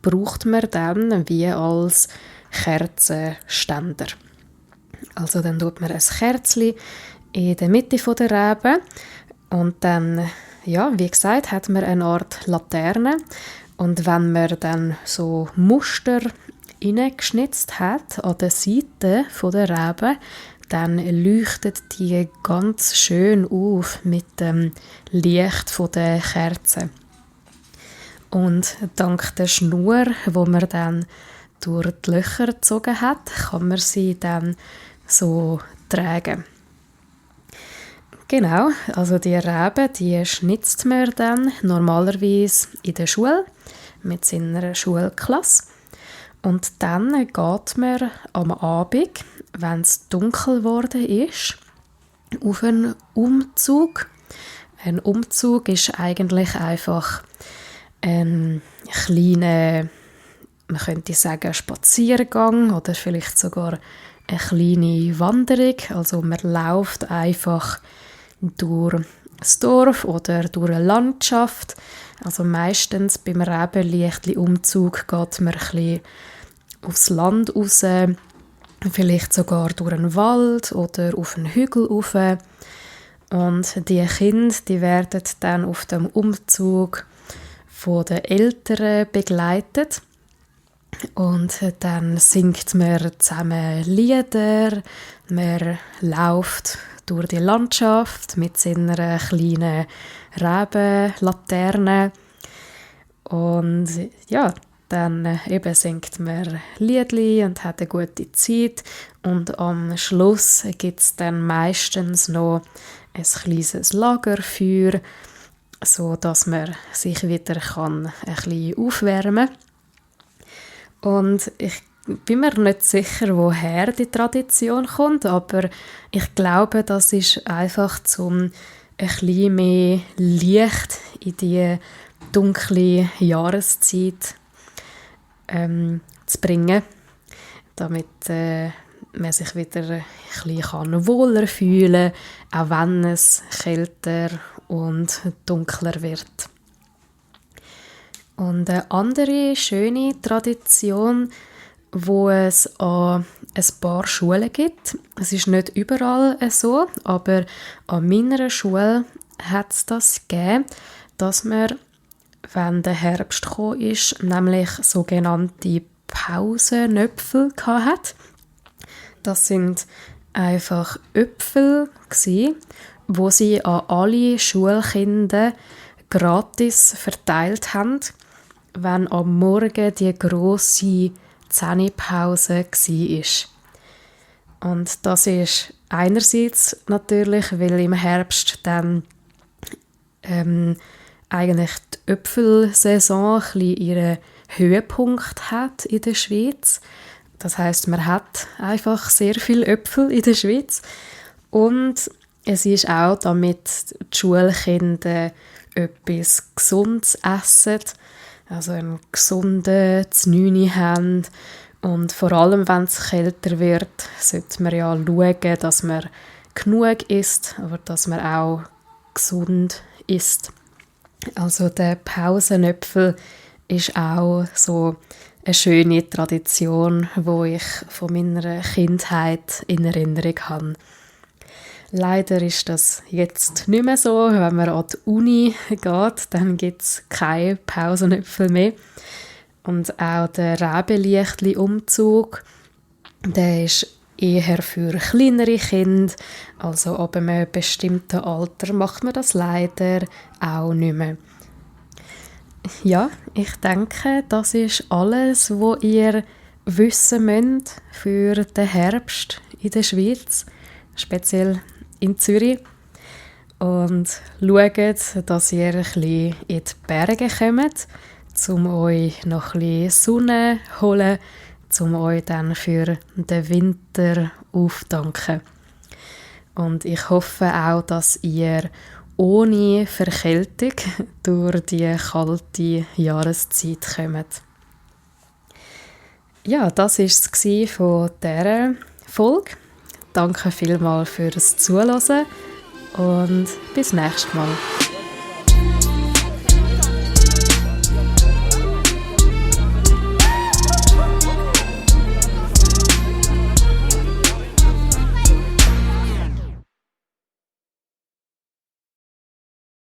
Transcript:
braucht man dann wie als Kerzenständer. Also dann tut man ein Kerzchen in der Mitte der Rebe und dann, ja, wie gesagt, hat man eine Art Laterne. Und wenn man dann so Muster hineingeschnitzt hat an der Seite der Rebe, dann leuchtet die ganz schön auf mit dem Licht der Kerze. Und dank der Schnur, wo man dann durch die Löcher gezogen hat, kann man sie dann so tragen. Genau, also die Rebe, die schnitzt man dann normalerweise in der Schule mit seiner Schulklasse. Und dann geht man am Abend, wenn es dunkel geworden ist, auf einen Umzug. Ein Umzug ist eigentlich einfach ein kleiner, man könnte sagen, Spaziergang oder vielleicht sogar eine kleine Wanderung. Also man läuft einfach durch das Dorf oder durch eine Landschaft. Also meistens beim Rebenlichtli-Umzug geht man ein bisschen aufs Land raus, vielleicht sogar durch einen Wald oder auf einen Hügel rauf. Und die Kinder, die werden dann auf dem Umzug von den Eltern begleitet. Und dann singt man zusammen Lieder, man läuft durch die Landschaft mit seiner kleinen Rebenlaterne. Und ja, dann eben singt man Liedli und hat eine gute Zeit. Und am Schluss gibt es dann meistens noch ein kleines Lagerfeuer, sodass man sich wieder ein bisschen aufwärmen kann. Und ich bin mir nicht sicher, woher die Tradition kommt, aber ich glaube, das ist einfach, um ein bisschen mehr Licht in die dunkle Jahreszeit zu bringen, damit man sich wieder ein bisschen wohler fühlen kann, auch wenn es kälter und dunkler wird. Und eine andere schöne Tradition, wo es an ein paar Schulen gibt. Es ist nicht überall so, aber an meiner Schule hat es das gegeben, dass man, wenn der Herbst gekommen ist, nämlich sogenannte Pausennöpfe hatte. Das sind einfach Äpfel gsi, wo sie an alle Schulkinder gratis verteilt haben, wenn am Morgen die grosse Zähnepause war. Und das ist einerseits natürlich, weil im Herbst dann eigentlich die Äpfelsaison ein bisschen ihren Höhepunkt hat in der Schweiz. Das heisst, man hat einfach sehr viele Äpfel in der Schweiz. Und es ist auch, damit die Schulkinder etwas Gesundes essen, also einen gesunden Znüni haben. Und vor allem, wenn es kälter wird, sollte man ja schauen, dass man genug isst, aber dass man auch gesund isst. Also der Pausenöpfel ist auch so eine schöne Tradition, die ich von meiner Kindheit in Erinnerung habe. Leider ist das jetzt nicht mehr so. Wenn man an die Uni geht, dann gibt es keine Pausenöpfel mehr. Und auch der Rebenlichtli-Umzug, der ist eher für kleinere Kinder. Also ab einem bestimmten Alter macht man das leider auch nicht mehr. Ja, ich denke, das ist alles, was ihr wissen müsst für den Herbst in der Schweiz, speziell in Zürich. Und schaut, dass ihr ein bisschen in die Berge kommt, um euch noch ein bisschen Sonne zu holen, um euch dann für den Winter aufzudanken. Und ich hoffe auch, dass ihr ohne Verkältung durch die kalte Jahreszeit kommt. Ja, das war es von dieser Folge. Danke vielmals fürs Zuhören und bis nächstes Mal.